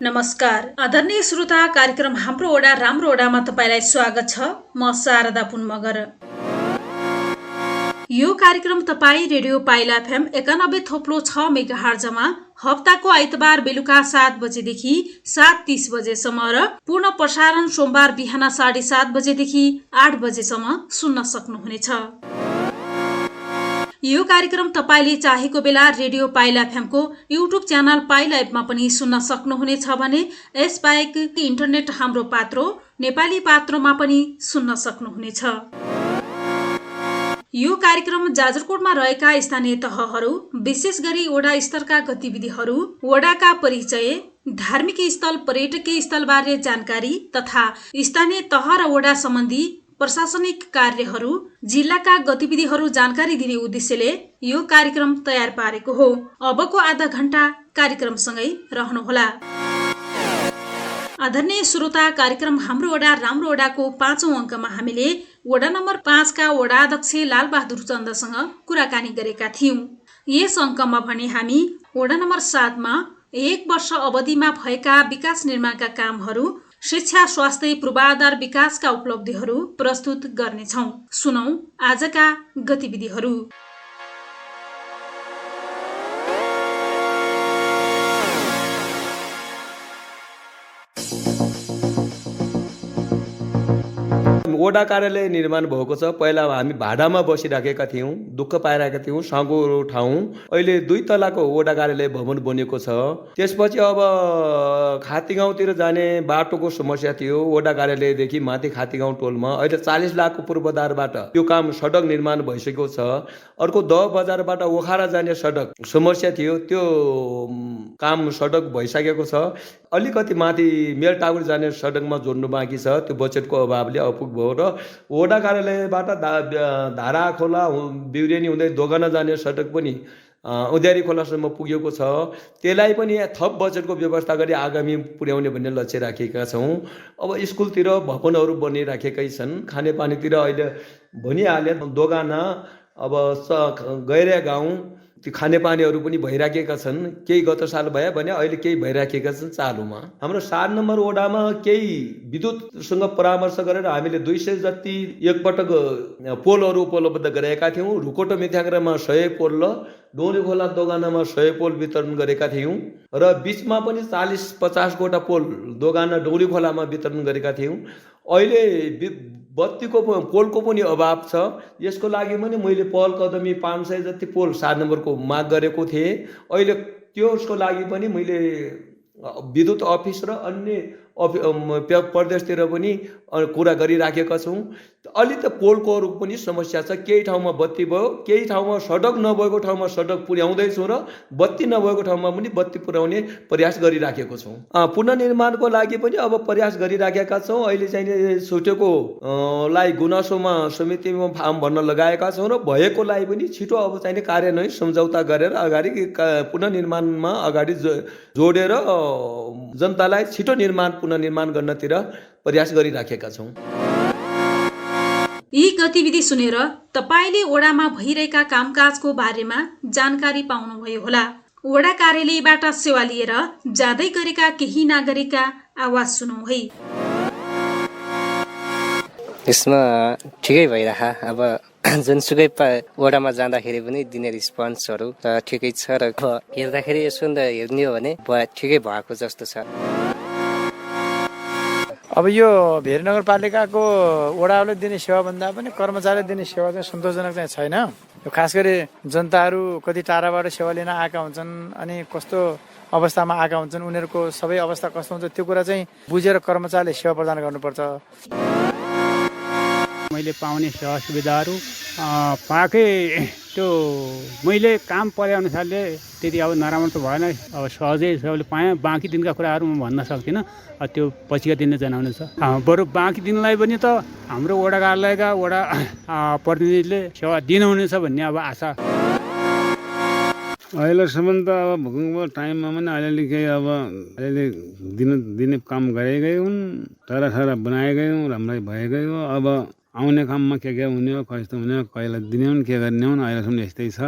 नमस्कार आदरणीय श्रोता, कार्यक्रम हाम्रो ओडा राम्रो ओडामा तपाईलाई स्वागत छ। म शारदा पुन मगर। यो कार्यक्रम तपाईँ रेडियो पाइला एफएम 91.6 मेगाहर्जमा हप्ताको आइतबार बेलुका 7 बजेदेखि 7:30 बजेसम्म र पूर्ण प्रसारण सोमबार बिहान 7:30 बजेदेखि 8 बजेसम्म सुन्न सक्नुहुनेछ। यो कार्यक्रम तपाईले चाहेको बेला रेडियो पाइला एफएमको युट्युब च्यानल पाइला एपमा पनि सुन्न सक्नुहुनेछ भने यसबाहेक इन्टरनेट हाम्रो पात्रो नेपाली पात्रोमा पनि सुन्न सक्नुहुनेछ। यो कार्यक्रम जाजरकोटमा रहेका स्थानीय तहहरू, विशेष गरी वडा स्तरका गतिविधिहरू, वडाका परिचय, धार्मिक स्थल, पर्यटकीय स्थलबारे जानकारी तथा स्थानीय तह र वडा सम्बन्धी प्रशासनिक कार्यहरू, जिल्लाका गतिविधिहरू जानकारी दिने उद्देश्यले यो कार्यक्रम तयार पारेको हो। अबको आधा घण्टा कार्यक्रमसँगै रहनुहोला। आदरणीय श्रोता, कार्यक्रम हाम्रो वडा राम्रो वडाको 5औं अङ्कमा हामीले वडा नम्बर 5 का वडा अध्यक्ष लालबहादुर चन्दसँग कुराकानी गरेका थियौं। यस अङ्कमा भने हामी वडा नम्बर 7 मा 1 वर्ष अवधिमा भएका विकास निर्माणका कामहरू, शिक्षा, स्वास्थ्य, पूर्वाधार विकासका उपलब्धिहरू प्रस्तुत गर्नेछौं। सुनौ आजका गतिविधिहरू। वडा कार्यालय निर्माण भएको छ। पहिला हामी भाडामा बसिराखेका थियौँ, दुःख पाइरहेका थियौँ। साँगुरो ठाउँ अहिले 2 तलाको वडा कार्यालय भवन बनेको छ। त्यसपछि अब खातीगाउँतिर जाने बाटोको समस्या थियो। वडा कार्यालयदेखि माथि खातीगाउँ टोलमा अहिले 40 लाखको पूर्वाधारबाट त्यो काम सडक निर्माण भइसकेको छ। अर्को 10 बजारबाट ओखरा जाने सडक समस्या थियो, त्यो काम सडक भइसकेको छ। अलिकति माथि मेल टावर जाने सडकमा जोड्नु बाँकी छ, त्यो बजेटको अभावले अपुग भयो र वडा कार्यालयबाट धारा खोला बिउरेनी हुँदै दोगना जाने सडक पनि उद्यारी खोलासम्म पुगेको छ। त्यसलाई पनि थप बजेटको व्यवस्था गरी आगामी पुर्याउने भन्ने लक्ष्य राखेका छौँ। अब स्कुलतिर भवनहरू बनिराखेकै छन्। खानेपानीतिर अहिले भनिहाले दोगाना, अब गैरे गाउँ, त्यो खानेपानीहरू पनि भइराखेका छन्। केही गत साल भयो भने अहिले केही भइराखेका छन् चालुमा। हाम्रो 7 नम्बर वडामा केही विद्युतसँग परामर्श गरेर हामीले 200 जति एकपटक पोलहरू उपलब्ध गरेका थियौँ। रुकोटो मिथ्याग्रामा 100 पोल र डोरी खोला दोगानामा 100 पोल वितरण गरेका थियौँ र बिचमा पनि 40-50 वटा पोल दोगाना डोरी खोलामा वितरण गरेका थियौँ। अहिले बत्तीको पोलको पनि अभाव छ। यसको लागि पनि मैले पहल कदमी 500 जति पोल 7 नम्बरको माग गरेको थिएँ। अहिले त्यसको लागि पनि मैले विद्युत अफिस र अन्य प्रदेशतिर पनि कुरा गरिराखेका छौँ। अलि त पोलको पनि समस्या छ। केही ठाउँमा बत्ती भयो, केही ठाउँमा सडक नभएको ठाउँमा सडक पुर्याउँदैछौँ र बत्ती नभएको ठाउँमा पनि बत्ती पुर्याउने प्रयास गरिराखेको छौँ। पुनर्निर्माणको लागि पनि अब प्रयास गरिराखेका छौँ। अहिले चाहिँ छुटेको लाई गुनासोमा समितिमा फार्म भर्न लगाएका छौँ र भएकोलाई पनि छिटो अब चाहिँ कार्यान्वयन सम्झौता गरेर अगाडि पुनर्निर्माणमा अगाडि जोडेर जनतालाई छिटो पुनर्निर्माण गर्नतिर प्रयास गरिराखेका छौँ। यी गतिविधि सुनेर तपाईले वडामा भइरहेका कामकाजको बारेमा जानकारी पाउनुभयो होला। वडा कार्यालयबाट सेवा लिएर जाँदै गरेका केही नागरिकका आवाज सुनौ है। यसमा ठिकै भइरह। अब जुनसुकै वडामा जाँदाखेरि पनि दिने रिस्पोन्सहरू ठिकै छ र हेर्दाखेरि यसो हेर्ने हो भने ठिकै भएको जस्तो छ। अब यो भेरी नगरपालिकाको वडाले दिने सेवाभन्दा पनि कर्मचारीले दिने सेवा चाहिँ सन्तोषजनक चाहिँ छैन। खास गरी जनताहरू कति टाढाबाट सेवा लिन आएका हुन्छन् अनि कस्तो अवस्थामा आएका हुन्छन्, उनीहरूको सबै अवस्था कस्तो हुन्छ त्यो कुरा चाहिँ बुझेर कर्मचारीले सेवा प्रदान गर्नुपर्छ। मैले पाउने सेवा सुविधाहरू पाएकै त्यो मैले काम परे अनुसारले त्यति अब नराम्रो त भएन। अब सहजै सबैले पाएँ। बाँकी दिनका कुराहरू म भन्न सक्दिनँ, त्यो पछिका दिन जनाउने छ। बरु बाँकी दिनलाई पनि त हाम्रो वडा कार्यालयका वडा प्रतिनिधिले सेवा दिनुहुनेछ भन्ने अब आशा। अहिलेसम्म त अब भूकम्पको टाइममा पनि अलिअलि केही अब अलिअलि दिने काम गरेकै हुन्, तर बनाएकै हुँ, राम्रै भएकै हो। अब आउने काममा के हुने हो, कस्तो हुने हो, कहिले दिने हुन्, के गर्ने हुन्, अहिलेसम्म यस्तै छ।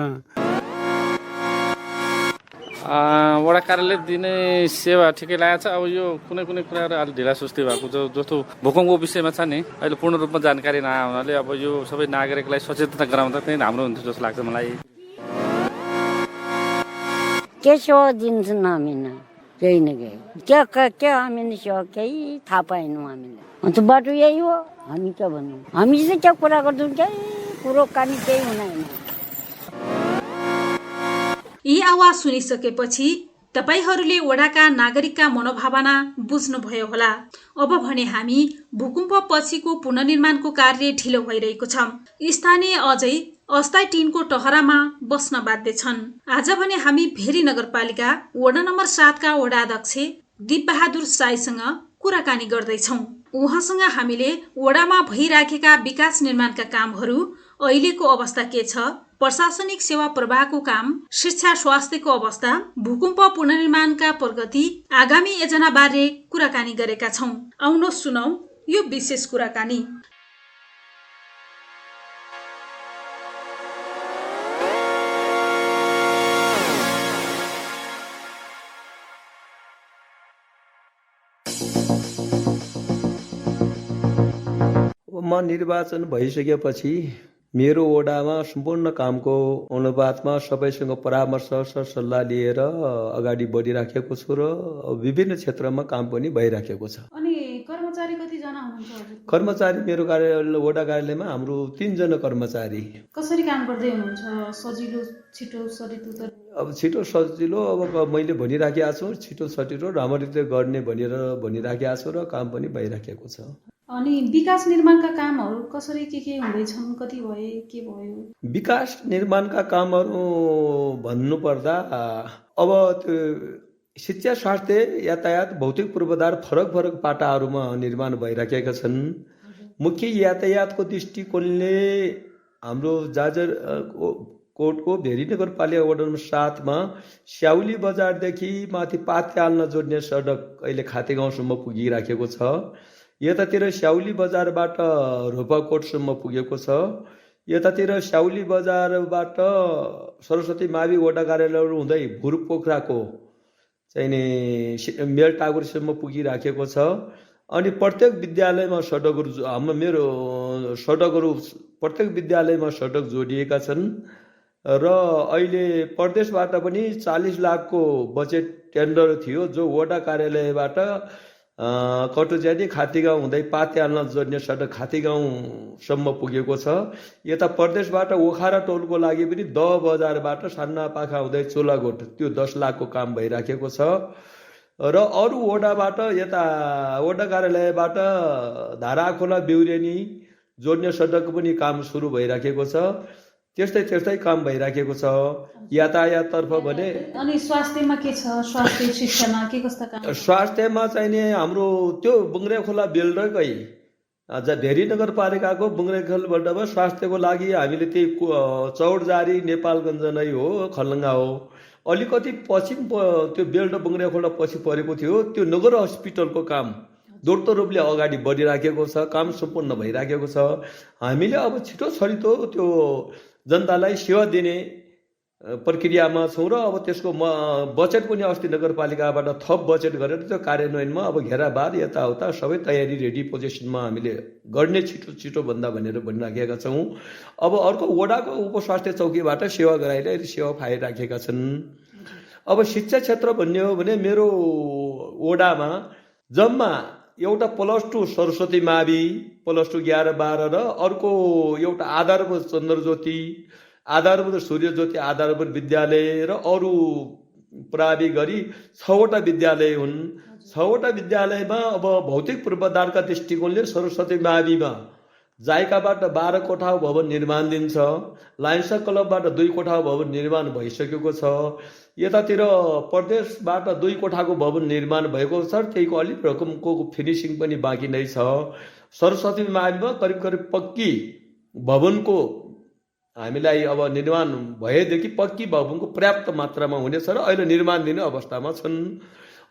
वडा कार्यालय दिने सेवा ठिकै लागेको छ। अब यो कुनै कुनै कुराहरू अलिक ढिला सुस्ती भएको जस्तो भूकम्पको विषयमा छ नि, अहिले पूर्ण रूपमा जानकारी नहुनाले अब यो सबै नागरिकलाई सचेतना गराउँदा चाहिँ राम्रो हुन्थ्यो जस्तो लाग्छ मलाई। के सेवा दिन्छन् हामीलाई केही न केही के हामीले सेवा केही थाहा पाएनौँ हामीले। अन्त बाटो यही हो, हामी के भन्नु, हामी चाहिँ के कुरा गर्छौँ, केही कुरो कानी केही हुँदैन। यी आवाज सुनिसकेपछि तपाईहरूले वडाका नागरिकका मनोभावना बुझ्नुभयो होला। अब भने हामी भूकम्प पछिको पुनर्निर्माणको कार्य ढिलो भइरहेको छ। स्थानीय अझै अस्थायी टिनको टहरामा बस्न बाध्य छन्। आज भने हामी भेरी नगरपालिका वडा नम्बर 7 का वडा अध्यक्ष दिपबहादुर साईसँग कुराकानी गर्दैछौँ। उहाँसँग हामीले वडामा भइराखेका विकास निर्माणका कामहरू, अहिलेको अवस्था के छ, प्रशासनिक सेवा प्रवाहको काम, शिक्षा स्वास्थ्यको अवस्था, भूकम्प पुनर्निर्माणका प्रगति, आगामी योजना बारे कुराकानी गरेका छौँ। आउनुहोस् सुनौ यो विशेष कुराकानी। म निर्वाचन भइसकेपछि मेरो वडामा सम्पूर्ण कामको अनुपातमा सबैसँग परामर्श सरसल्लाह लिएर अगाडि बढिराखेको छु र विभिन्न क्षेत्रमा काम पनि भइराखेको छ। अनि कर्मचारी कति जना हुनुहुन्छ हजुर? कर्मचारी मेरो कार्यालय वडा कार्यालयमा हाम्रो 3 जना कर्मचारी। कसरी काम गर्दै हुनुहुन्छ? सजिलो छिटो सजिलो त अब छिटो सजिलो अब मैले भनिराखेको छु, छिटो सजिलो राम्ररी गर्ने भनेर भनिराखेको छु र काम पनि भइराखेको छ। अनि विकास निर्माणका कामहरू कसरी के हुँदैछन्, कति भए, के भयो? विकास निर्माणका कामहरू भन्नुपर्दा अब त्यो शिक्षा, स्वास्थ्य, यातायात, भौतिक पूर्वाधार फरक फरक पाटाहरूमा निर्माण भइराखेका छन्। मुख्य यातायातको दृष्टिकोणले हाम्रो जाजर कोटको भेरी नगरपालिका वडा नम्बर 7 मा स्याउली बजारदेखि माथि पात्याल्न जोड्ने सडक अहिले खाते गाउँसम्म पुगिराखेको छ। यतातिर स्याउली बजारबाट रोपाकोटसम्म पुगेको छ। यतातिर स्याउली बजारबाट सरस्वती मावि वडा कार्यालयहरू हुँदै भुरपोखराको चाहिँ नि मेल टागुरसम्म पुगिराखेको छ। अनि प्रत्येक विद्यालयमा सडकहरू मेरो सडकहरू प्रत्येक विद्यालयमा सडक जोडिएका छन् र अहिले प्रदेशबाट पनि 40 लाखको बजेट टेन्डर थियो जो वडा कार्यालयबाट कटुज्यानी खातीगाउँ हुँदै पात्याल्न जोड्ने सडक खातीगाउँसम्म पुगेको छ। यता प्रदेशबाट ओखरा टोलको लागि पनि 10 बजारबाट सान्ना पाखा हुँदै चोलागोट त्यो 10 लाखको काम भइराखेको छ र अरू वडाबाट यता वडा कार्यालयबाट धाराखोला बिउरेनी जोड्ने सडक पनि काम सुरु भइराखेको छ। त्यस्तै काम भइराखेको छ। यातायाततर्फ भने अनि स्वास्थ्यमा के छ? स्वास्थ्य शिक्षामा के कस्ता काम? स्वास्थ्यमा चाहिँ नि हाम्रो त्यो बुङ्ग्रेखोला बेल्टकै भेरी नगरपालिकाको बुङ्ग्रेखोलबाट स्वास्थ्यको लागि हामीले त्यही चौडजारी नेपालगञ्ज नै हो, खलङ्गा हो। अलिकति पश्चिम त्यो बेल्ट बुङ्ग्रेखोला पछि परेको थियो, त्यो नगर हस्पिटलको काम द्रुत रूपले अगाडि बढिराखेको छ, काम सम्पूर्ण भइराखेको छ। हामीले अब छिटो छरितो त्यो जनतालाई सेवा दिने प्रक्रियामा छौँ र अब त्यसको बजेट पनि अस्ति नगरपालिकाबाट थप बजेट गरेर त्यो कार्यान्वयनमा अब घेराबार यताउता सबै तयारी रेडी पोजिसनमा हामीले गर्ने छिटो भन्दा भनेर भनिराखेका छौँ। अब अर्को वडाको उपस्वास्थ्य चौकीबाट सेवा गराइरहेर सेवा पाइराखेका छन्। अब शिक्षा क्षेत्र भन्ने हो भने मेरो वडामा जम्मा एउटा +2 सरस्वती मावि +2 11 12 र अर्को एउटा आधारभूत चन्द्रज्योति, आधारभूत सूर्यज्योति आधारभूत विद्यालय र अरू प्रावि गरी 6वटा विद्यालय हुन्। 6वटा विद्यालयमा अब भौतिक पूर्वाधारका दृष्टिकोणले सरस्वती माविमा जायकाबाट 12 कोठा भवन निर्माणाधीन छ। लायन्स क्लबबाट 2 कोठा भवन निर्माण भइसकेको छ। यतातिर प्रदेशबाट 2 कोठाको भवन निर्माण भएको छ, त्यहीको अलिक रकमको फिनिसिङ पनि बाँकी नै छ। सरस्वती माविमा करिब पक्की भवनको हामीलाई अब निर्माण भएदेखि पक्की भवनको पर्याप्त मात्रामा हुनेछ र अहिले निर्माण दिने अवस्थामा छन्।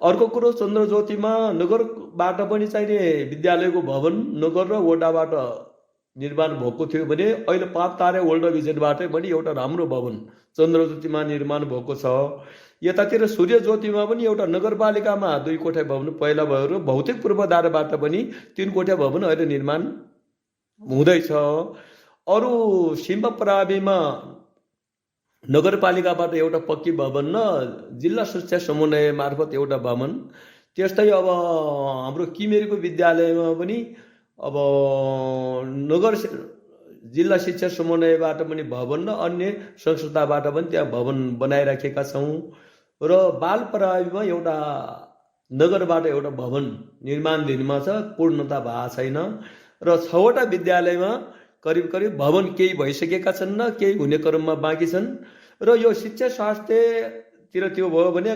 अर्को कुरो चन्द्रज्योतिमा नगरबाट पनि चाहिने विद्यालयको भवन नगर र वडाबाट निर्माण भएको थियो भने अहिले पापतारे वर्ल्ड भिजनबाटै पनि एउटा राम्रो भवन चन्द्रज्योतिमा निर्माण भएको छ। यतातिर सूर्य ज्योतिमा पनि एउटा नगरपालिकामा 2 कोठा भवन पहिला भयो र भौतिक पूर्वाधारबाट पनि 3 कोठा भवन अहिले निर्माण हुँदैछ। अरू सिम्बा प्राविमा नगरपालिकाबाट एउटा पक्की भवन र जिल्ला शिक्षा समन्वय मार्फत एउटा भवन। त्यस्तै अब हाम्रो किमेरीको विद्यालयमा पनि अब नगर जिल्ला शिक्षा समन्वयबाट पनि भवन र अन्य संस्थाबाट पनि त्यहाँ भवन बनाइराखेका छौँ। र बाल प्राविमा एउटा नगरबाट एउटा भवन निर्माणधीनमा छ, पूर्णता भएको छैन। र 6वटा विद्यालयमा करिब करिब भवन केही भइसकेका छन् न केही हुने क्रममा बाँकी छन्। र यो शिक्षा स्वास्थ्यतिर त्यो भयो भने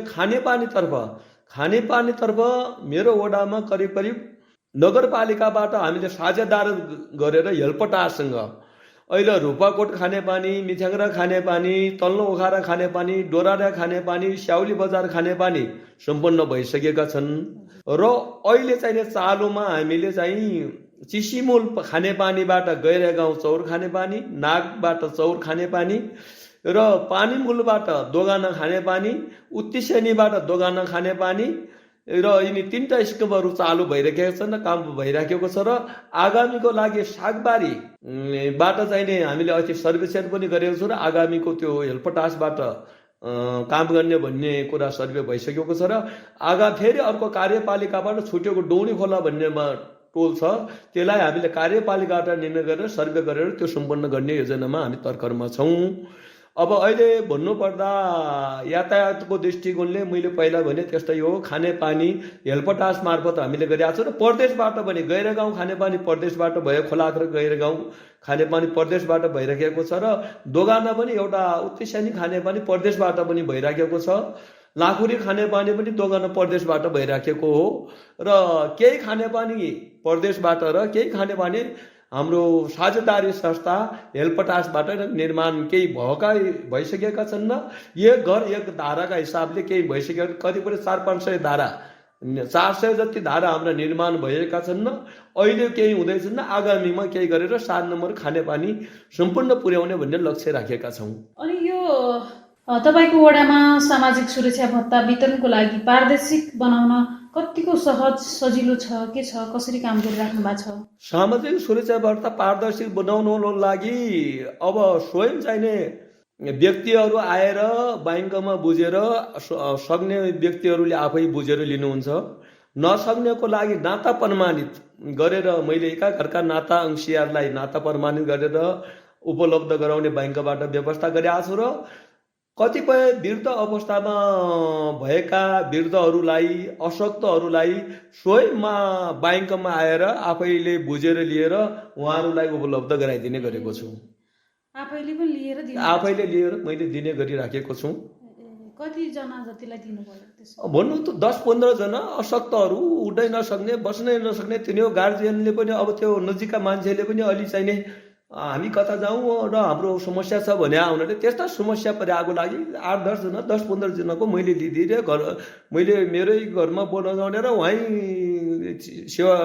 खानेपानीतर्फ मेरो वडामा करिब करिब नगरपालिकाबाट हामीले साझेदार गरेर हेल्पटासँग अहिले रूपाकोट खानेपानी, मिथ्याङ्ग्रा खानेपानी, तल्लो ओखरा खानेपानी, डोराडा खानेपानी, स्याउली बजार खानेपानी सम्पन्न भइसकेका छन्। र अहिले चाहिँ चालुमा हामीले चाहिँ चिसिमूल खानेपानीबाट गैरेगाउँ चौर खानेपानी, नागबाट चौर खानेपानी र पानीमूलबाट दोगाना खानेपानी, उत्तिसेनीबाट दोगाना खानेपानी र यिनी 3टा स्किमहरू चालु भइरहेका छन्, काम भइराखेको छ। र आगामीको लागि सागबारीबाट चाहिँ नि हामीले अहिले सर्वेक्षण पनि गरेको छौँ र आगामीको त्यो हेल्पटासबाट काम गर्ने भन्ने कुरा सर्वे भइसकेको छ। र फेरि अर्को कार्यपालिकाबाट छुटेको डौनी खोला भन्नेमा टोल छ, त्यसलाई हामीले कार्यपालिकाबाट निर्णय गरेर सर्वे गरेर त्यो सम्पन्न गर्ने योजनामा हामी तर्खरमा छौँ। अब अहिले भन्नुपर्दा यातायातको दृष्टिकोणले मैले पहिला भने त्यस्तै हो, खानेपानी हेल्पटास मार्फत हामीले गरिरहेको छौँ। र प्रदेशबाट पनि गैरेगाउँ खानेपानी प्रदेशबाट भयो, खोलाखर गैरेगाउँ खानेपानी प्रदेशबाट भइराखेको छ। र दोगाना पनि एउटा उत्तिसेनी खानेपानी प्रदेशबाट पनि भइराखेको छ। लाखुरी खानेपानी पनि दोगाना प्रदेशबाट भइराखेको हो। र केही खानेपानी प्रदेशबाट र केही खानेपानी हाम्रो साझेदारी संस्था हेल्पटासबाट निर्माण केही भइसकेका छन्। एक घर एक धाराका हिसाबले केही भइसकेका, कतिपय 400-500 धारा 400 जति धारा हाम्रा निर्माण भएका छन्। अहिले केही हुँदैछन्, आगामीमा केही गरेर 7 नम्बर खानेपानी सम्पूर्ण पुर्याउने भन्ने लक्ष्य राखेका छौँ। अनि यो तपाईँको वडामा सामाजिक सुरक्षा भत्ता वितरणको लागि पारदर्शिक बनाउन कतिको सहज सजिलो छ, के छ, कसरी काम गरिराख्नु भएको छ? सामाजिक सुरक्षा भत्ता पारदर्शी बनाउनको लागि अब स्वयं चाहिने व्यक्तिहरू आएर ब्याङ्कमा बुझेर सक्ने व्यक्तिहरूले आफै बुझेर लिनुहुन्छ। नसक्नेको लागि नाता प्रमाणित गरेर मैले एका घरका नाता अंशियारलाई नाता प्रमाणित गरेर उपलब्ध गराउने ब्याङ्कबाट व्यवस्था गरेको छु। र कतिपय वृद्ध अवस्थामा भएका वृद्धहरूलाई, अशक्तहरूलाई स्वयंमा ब्याङ्कमा आएर आफैले बुझेर लिएर उहाँहरूलाई उपलब्ध गराइदिने गरेको छु। आफैले लिएर मैले दिने गरिराखेको छु। कति जना जतिलाई दिनुभयो? भन्नु त 10-15 जना अशक्तहरू, उठ्नै नसक्ने, बस्नै नसक्ने, तिनीहरू गार्जियनले पनि अब त्यो नजिकका मान्छेले पनि अलि चाहिने हामी कता जाउँ र हाम्रो समस्या छ भने उनीहरूले त्यस्ता समस्या परेको लागि 8-10 जना 10-15 जनाको मैले लिदिएर मैले मेरै घरमा बनाउने र उहाँ सेवा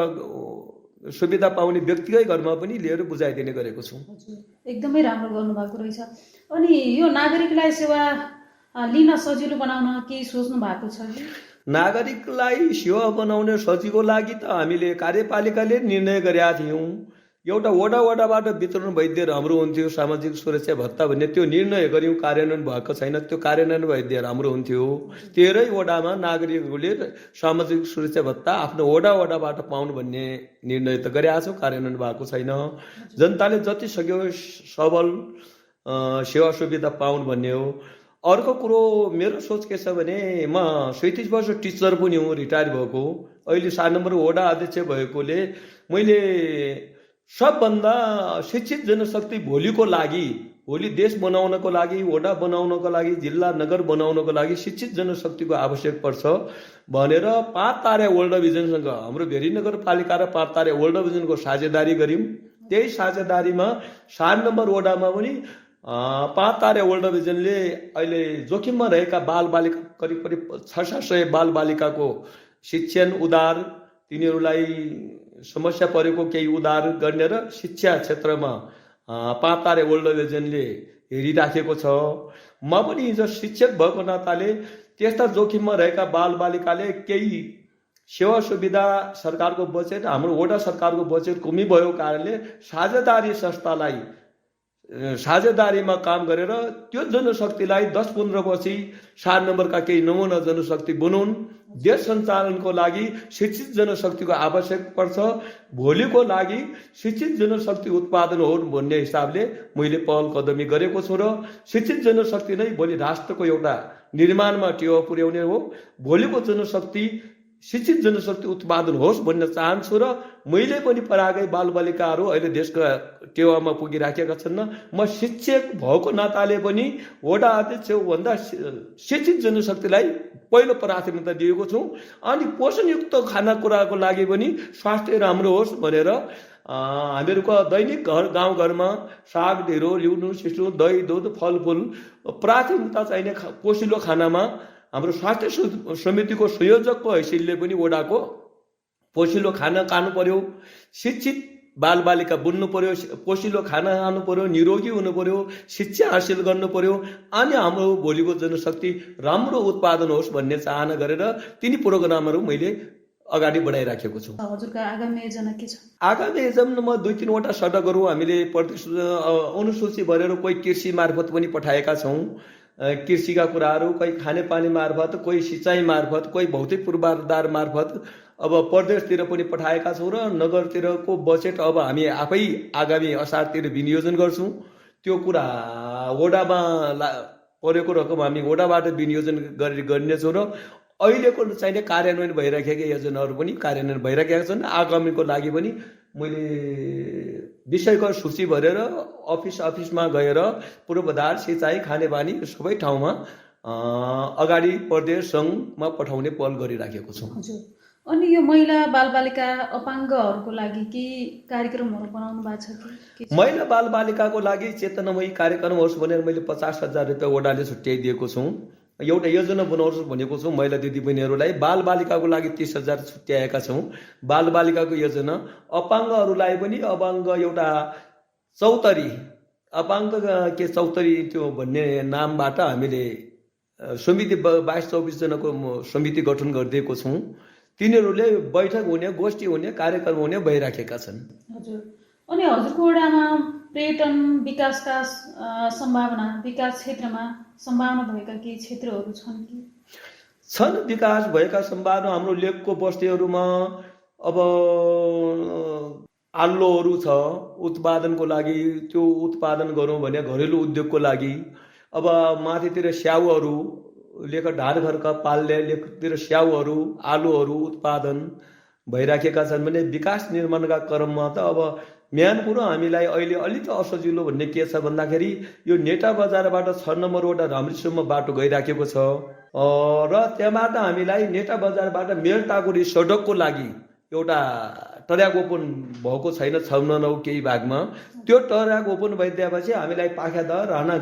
सुविधा पाउने व्यक्तिकै घरमा पनि लिएर बुझाइदिने गरेको छु। एकदमै राम्रो गर्नुभएको रहेछ। अनि यो नागरिकलाई सेवा लिन सजिलो बनाउन केही सोच्नु भएको छ? नागरिकलाई सेवा बनाउने सजिलो लागि त हामीले कार्यपालिकाले निर्णय गरेका थियौँ। एउटा वडाबाट वितरण भइदिएर हाम्रो हुन्थ्यो सामाजिक सुरक्षा भत्ता भन्ने, त्यो निर्णय गऱ्यौँ, कार्यान्वयन भएको छैन। त्यो कार्यान्वयन भइदिएर हाम्रो हुन्थ्यो। 13 वडामा नागरिकहरूले सामाजिक सुरक्षा भत्ता आफ्नो वडाबाट पाउनु भन्ने निर्णय त गरेका छौँ, कार्यान्वयन भएको छैन। जनताले जति सक्यो सबल सेवा सुविधा पाउनु भन्ने हो। अर्को कुरो मेरो सोच के छ भने म 37 वर्ष टिचर पनि हुँ, रिटायर भएको। अहिले 7 नम्बर वडा अध्यक्ष भएकोले मैले सबभन्दा शिक्षित जनशक्ति भोलिको लागि, भोलि देश बनाउनको लागि, वडा बनाउनको लागि, जिल्ला नगर बनाउनको लागि शिक्षित जनशक्तिको आवश्यक पर्छ भनेर 5 तारे वर्ल्ड डिभिजनसँग हाम्रो भेरी नगरपालिका र 5 तारे वर्ल्ड डिभिजनको साझेदारी गऱ्यौँ। त्यही साझेदारीमा 7 नम्बर वडामा पनि 5 तारे वर्ल्ड डिभिजनले अहिले जोखिममा रहेका बालबालिका करिब 600 बालबालिकाको शिक्षण उद्धार, तिनीहरूलाई समस्या परेको केही उद्धार गर्ने र शिक्षा क्षेत्रमा 5 तारे वर्ल्ड डिभिजनले हेरिराखेको छ। म पनि हिजो शिक्षक भएको नाताले त्यस्ता जोखिममा रहेका बालबालिकाले केही सेवा सुविधा सरकारको बजेट हाम्रो वडा सरकारको बजेट कमी भएको कारणले साझेदारी संस्थालाई साझेदारीमा काम गरेर त्यो जनशक्तिलाई 10-15 वर्षी 7 नम्बरका केही नमुना जनशक्ति बनाउन्। देश सञ्चालनको लागि शिक्षित जनशक्तिको आवश्यक पर्छ। भोलिको लागि शिक्षित जनशक्ति उत्पादन होस् भन्ने हिसाबले मैले पहल कदमी गरेको छु र शिक्षित जनशक्ति नै भोलि राष्ट्रको एउटा निर्माणमा टेवा पुर्याउने हो। भोलिको जनशक्ति शिक्षित जनशक्ति उत्पादन होस् भन्न चाहन्छु र मैले पनि पराएकै बालबालिकाहरू अहिले देशका टेवामा पुगिराखेका छन्। म शिक्षक भएको नाताले पनि वडा अध्यक्ष भन्दा शिक्षित जनशक्तिलाई पहिलो प्राथमिकता दिएको छु। अनि पोषणयुक्त खानेकुराको लागि पनि स्वास्थ्य राम्रो होस् भनेर हामीहरूको दैनिक गाउँघरमा साग ढेँडो लिउनु सिस्नु दही दुध फलफुल प्राथमिकता चाहिने पोषिलो खानामा हाम्रो स्वास्थ्य समितिको संयोजकको हैसियतले पनि वडाको पोषिलो खाना खानु पर्यो, शिक्षित बालबालिका बुन्नु पर्यो, पोषिलो खाना खानु पर्यो, निरोगी हुनु पर्यो, शिक्षा हासिल गर्नु पर्यो अनि हाम्रो भोलिको जनशक्ति राम्रो उत्पादन होस् भन्ने चाहना गरेर तिनी प्रोग्रामहरू मैले अगाडि बढाइराखेको छु। हजुरका आगामी योजना के छ? आगामी योजनामा 2-3 सडकहरू हामीले प्रदेश अनुसूची भरेर कोही कृषि मार्फत पनि पठाएका छौँ। कृषिका कुराहरू कोही खानेपानी मार्फत, कोही सिँचाइ मार्फत, कोही भौतिक पूर्वाधार मार्फत अब प्रदेशतिर पनि पठाएका छौँ र नगरतिरको बजेट अब हामी आफै आगामी असारतिर विनियोजन गर्छौँ। त्यो कुरा वडामा परेको रकम हामी वडाबाट विनियोजन गर्नेछौँ र अहिलेको चाहिने कार्यान्वयन भइराखेका योजनाहरू पनि कार्यान्वयन भइराखेका छन्। आगामीको लागि पनि मैले विषयको सूची भरेर अफिसमा गएर पूर्वाधार सिँचाइ खानेपानी सबै ठाउँमा अगाडि प्रदेश सङ्घमा पठाउने पहल गरिराखेको छु। हजुर, अनि यो महिला बालबालिका अपाङ्गहरूको लागि के कार्यक्रमहरू बनाउनु भएको छ कि? महिला बालबालिकाको लागि चेतनामयी कार्यक्रम होस् भनेर मैले 50,000 रुपियाँ वडाले छुट्याइदिएको छु। एउटा योजना बनाउँछु भनेको छु महिला दिदीबहिनीहरूलाई। बालबालिकाको लागि 30,000 छुट्याएका छौँ बालबालिकाको योजना। अपाङ्गहरूलाई पनि अपाङ्ग एउटा चौतरी अपाङ्ग के चौतरी त्यो भन्ने नामबाट हामीले समिति 22-24 जनाको समिति गठन गरिदिएको छौँ। तिनीहरूले बैठक हुने, गोष्ठी हुने, कार्यक्रम हुने भइराखेका छन्। हजुर, अनि हजुरको वडामा पर्यटन विकासका सम्भावना, विकास क्षेत्रमा सम्भावना भएका केही क्षेत्रहरू छन् कि? छन् विकास भएका सम्भावना। हाम्रो लेकको बस्तीहरूमा अब आलुहरू छ उत्पादनको लागि, त्यो उत्पादन गरौँ भने घरेलु उद्योगको लागि। अब माथितिर स्याउहरू लेख ढाडघरका पाल्ने लेखतिर स्याउहरू आलुहरू उत्पादन भइराखेका छन् भने विकास निर्माणका क्रममा त अब मेन कुरो हामीलाई अहिले अलिक असजिलो भन्ने के छ भन्दाखेरि यो नेटा बजारबाट 6 नम्बर वडा राम्रीसम्म बाटो गइराखेको छ र त्यहाँबाट हामीलाई नेटा बजारबाट मेलटाकुरी सडकको लागि एउटा ट्र्याक ओपन भएको छैन 6-9 केही भागमा। त्यो ट्र्याक ओपन भइदिएपछि हामीलाई पाख्यादह राणा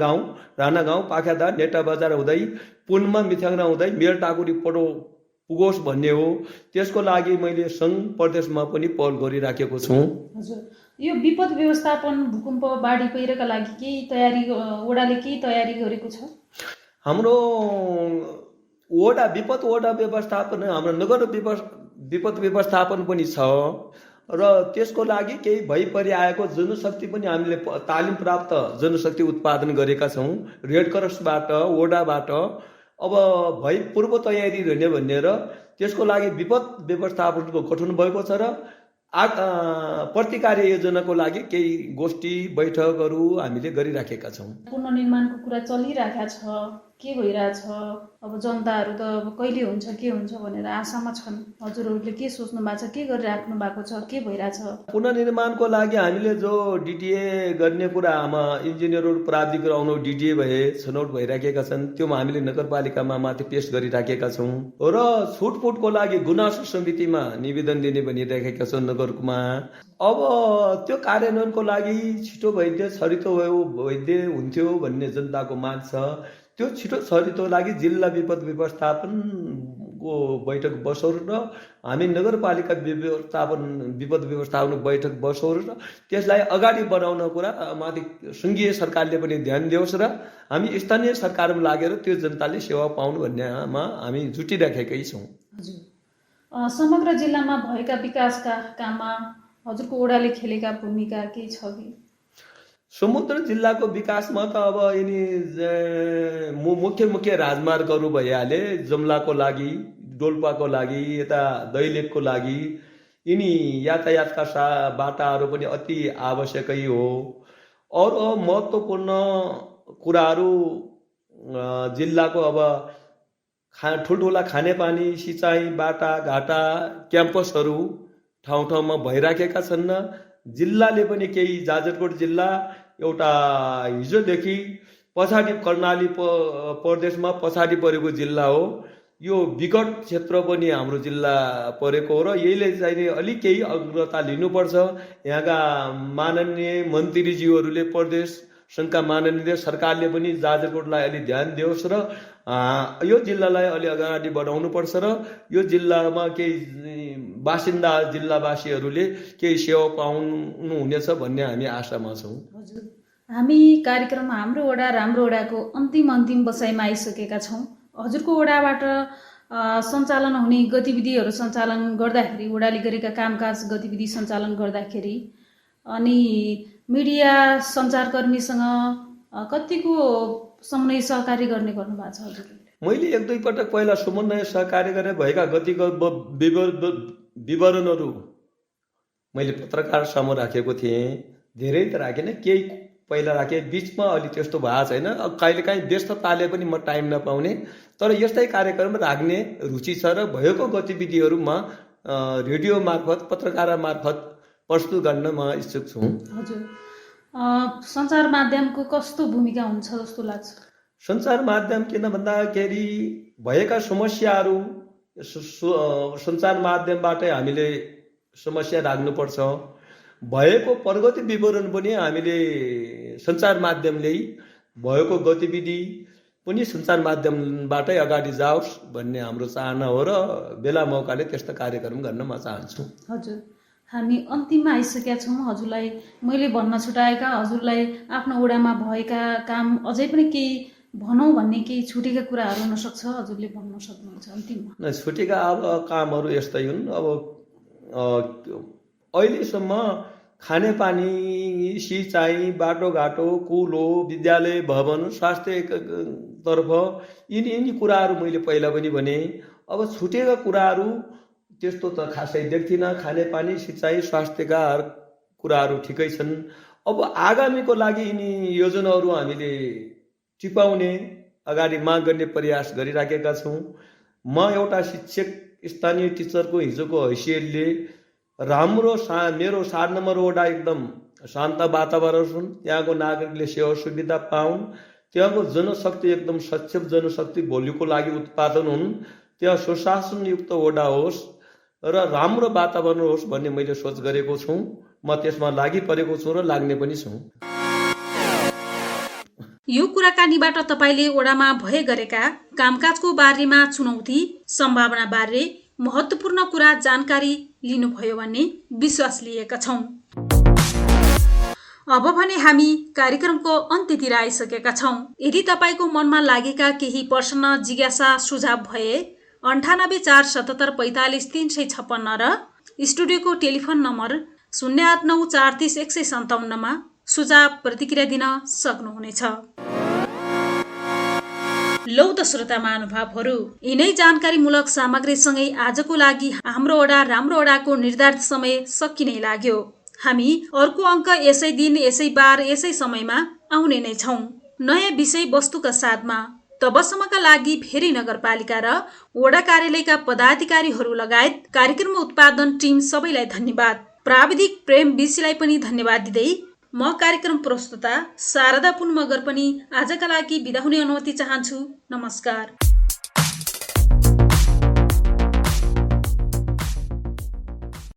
गाउँ पाख्यादह नेटा बजार हुँदै पुनमा मिथ्याङ्ग्रा हुँदै मेलटाकुरी पुगोस् भन्ने हो। त्यसको लागि मैले सङ्घ प्रदेशमा पनि पहल गरिराखेको छु। हजुर, यो विपद व्यवस्थापन भूकम्प बाढी पहिरोका लागि केही तयारी वडाले केही तयारी गरेको छ? हाम्रो वडा विपद वडा व्यवस्थापन, हाम्रो नगर विपद व्यवस्थापन पनि छ र त्यसको लागि केही भइपरि आएको जनशक्ति पनि हामीले तालिम प्राप्त जनशक्ति उत्पादन गरेका छौँ रेड क्रसबाट वडाबाट। अब पूर्व तयारी रहने भनेर त्यसको लागि विपद व्यवस्थापनको गठन भएको छ र प्रतिकार्य योजनाको लागि केही गोष्ठी बैठकहरू हामीले गरिराखेका छौँ। पुनर्निर्माणको कुरा चलिरहेको छ, के भइरहेछ? अब जनताहरू त अब कहिले हुन्छ के हुन्छ भनेर आशामा छन्। हजुरहरूले के सोच्नु भएको छ, के गरिराख्नु भएको छ, के भइरहेछ? पुनर्निर्माणको लागि हामीले जो डिडिए गर्ने कुरामा इन्जिनियरहरू प्राविधिक आउनु डिडिए भए छनौट भइराखेका छन्, त्योमा हामीले नगरपालिकामा माथि पेश गरिराखेका छौँ र छुटफुटको लागि गुनासो समितिमा निवेदन दिने भनिराखेका छौँ नगरमा। अब त्यो कार्यान्वयनको लागि छिटो भइदिए छरितो वैद्य हुन्थ्यो भन्ने जनताको माग छ। त्यो छिटो छरितो लागि जिल्ला विपद व्यवस्थापनको बैठक बसौँ र हामी नगरपालिका विपद व्यवस्थापन बैठक बसौँ र त्यसलाई अगाडि बढाउन कुरा माथि सङ्घीय सरकारले पनि ध्यान दियोस् र हामी स्थानीय सरकारमा लागेर त्यो जनताले सेवा पाउनु भन्नेमा हामी जुटिराखेकै छौँ। हजुर, समग्र जिल्लामा भएका विकासका काममा हजुरको ओडाले खेलेका भूमिका के छ कि? समुद्र जिल्लाको विकासमा त अब यिनी मुख्य राजमार्गहरू भइहाले, जुम्लाको लागि, डोल्पाको लागि, यता दैलेखको लागि यिनी यातायातका बाटाहरू पनि अति आवश्यकै हो। अरू महत्त्वपूर्ण कुराहरू जिल्लाको अब ठुल्ठुला खानेपानी, सिँचाइ, बाटाघाटा, क्याम्पसहरू ठाउँ ठाउँमा भइराखेका छन्। जिल्लाले पनि केही जाजरकोट जिल्ला एउटा हिजोदेखि पछाडि कर्णाली प्रदेशमा पछाडि परेको जिल्ला हो। यो विकट क्षेत्र पनि हाम्रो जिल्ला परेको हो र यसले चाहिँ अलिक केही अग्रता लिनुपर्छ। यहाँका माननीय मन्त्रीज्यूहरूले, प्रदेश सङ्घका माननीय सरकारले पनि जाजरकोटलाई अलि ध्यान दियोस् र यो जिल्लालाई अलि अगाडि बढाउनुपर्छ र यो जिल्लामा केही बासिन्दा जिल्लावासीहरूले केही सेवा पाउनुहुनेछ भन्ने हामी आशामा छौँ। हजुर, हामी कार्यक्रम हाम्रो ओडा राम्रो ओडाको अन्तिम बसाइमा आइसकेका छौँ। हजुरको ओडाबाट सञ्चालन हुने गतिविधिहरू सञ्चालन गर्दाखेरि, ओडाले गरेका कामकाज गतिविधि सञ्चालन गर्दाखेरि अनि मिडिया सञ्चारकर्मीसँग कतिको समन्वय सहकार्य गर्ने गर्नुभएको छ हजुरले? मैले 1-2 पटक पहिला समन्वय सहकार्य गरेर भएका गतिगत विवरणहरू मैले पत्रकारसम्म राखेको थिएँ। धेरै त राखेन, केही पहिला राखेँ, बिचमा अलि त्यस्तो भएको छैन। अब कहिलेकाहीँ व्यस्तताले पनि म टाइम नपाउने, तर यस्तै कार्यक्रम राख्ने रुचि छ र भएको गतिविधिहरूमा रेडियो मार्फत, पत्रकार मार्फत प्रस्तुत गर्न म इच्छुक छु। हजुर, सञ्चार माध्यमको कस्तो भूमिका हुन्छ जस्तो लाग्छ? सञ्चार माध्यम किन भन्दाखेरि भएका समस्याहरू सञ्चार माध्यमबाटै हामीले समस्या राख्नुपर्छ। भएको प्रगति विवरण पनि हामीले सञ्चार माध्यमले, भएको गतिविधि पनि सञ्चार माध्यमबाटै अगाडि जाओस् भन्ने हाम्रो चाहना हो र बेला मौकाले त्यस्तो कार्यक्रम गर्न म चाहन्छु। हजुर, हामी अन्तिममा आइसकेका छौँ। हजुरलाई मैले भन्न छुटाएका, हजुरलाई आफ्नो ओडामा भएका काम अझै पनि केही भनौँ भन्ने केही छुटेका कुराहरू हुनसक्छ, हजुरले भन्न सक्नुहुन्छ अन्तिममा? छुटेका अब कामहरू यस्तै हुन्। अब अहिलेसम्म खानेपानी, सिँचाइ, बाटोघाटो, कुलो, विद्यालय भवन, स्वास्थ्यतर्फ यिनी कुराहरू मैले पहिला पनि भने। अब छुटेका कुराहरू त्यस्तो त खासै देख्दिनँ। खानेपानी, सिँचाइ, स्वास्थ्यका कुराहरू ठिकै छन्। अब आगामीको लागि यिनी योजनाहरू हामीले टिपाउने, अगाडि माग गर्ने प्रयास गरिराखेका छौँ। म एउटा शिक्षक, स्थानीय टिचरको हिजोको हैसियतले राम्रो मेरो 7 नम्बर वडा एकदम शान्त वातावरण हुन्, त्यहाँको नागरिकले सेवा सुविधा पाउन्, त्यहाँको जनशक्ति एकदम सक्षम जनशक्ति भोलिको लागि उत्पादन हुन्, त्यहाँ सुशासनयुक्त वडा होस् र राम्रो वातावरण होस् भन्ने मैले सोच गरेको छु। म त्यसमा लागि परेको छु र लाग्ने पनि छु। यो कुराकानीबाट तपाईँले ओडामा भए गरेका कामकाजको बारेमा, चुनौती, सम्भावना बारे महत्त्वपूर्ण कुरा जानकारी लिनुभयो भन्ने विश्वास लिएका छौँ। अब भने हामी कार्यक्रमको अन्त्यतिर आइसकेका छौँ। यदि तपाईँको मनमा लागेका केही प्रश्न, जिज्ञासा, सुझाव भए 98 477 45 356 र स्टुडियोको टेलिफोन नम्बर 089 430 157 मा सुझाव प्रतिक्रिया दिन सक्नुहुनेछ। लौ त श्रोता महानुभावहरू, यिनै जानकारीमूलक सामग्रीसँगै आजको लागि हाम्रो ओडा राम्रो ओडाको निर्धारित समय सकिनै लाग्यो। हामी अर्को अङ्क यसै दिन, यसै बार, यसै समयमा आउने नै छौँ, नयाँ विषय वस्तुका साथमा। तबसम्मका लागि फेरि नगरपालिका र वडा कार्यालयका पदाधिकारीहरू लगायत कार्यक्रम उत्पादन टिम सबैलाई धन्यवाद। प्राविधिक प्रेम विषीलाई पनि धन्यवाद दिँदै म कार्यक्रम प्रस्तुता शारदा पुन मगर पनि आजका लागि बिदा हुने अनुमति चाहन्छु। नमस्कार।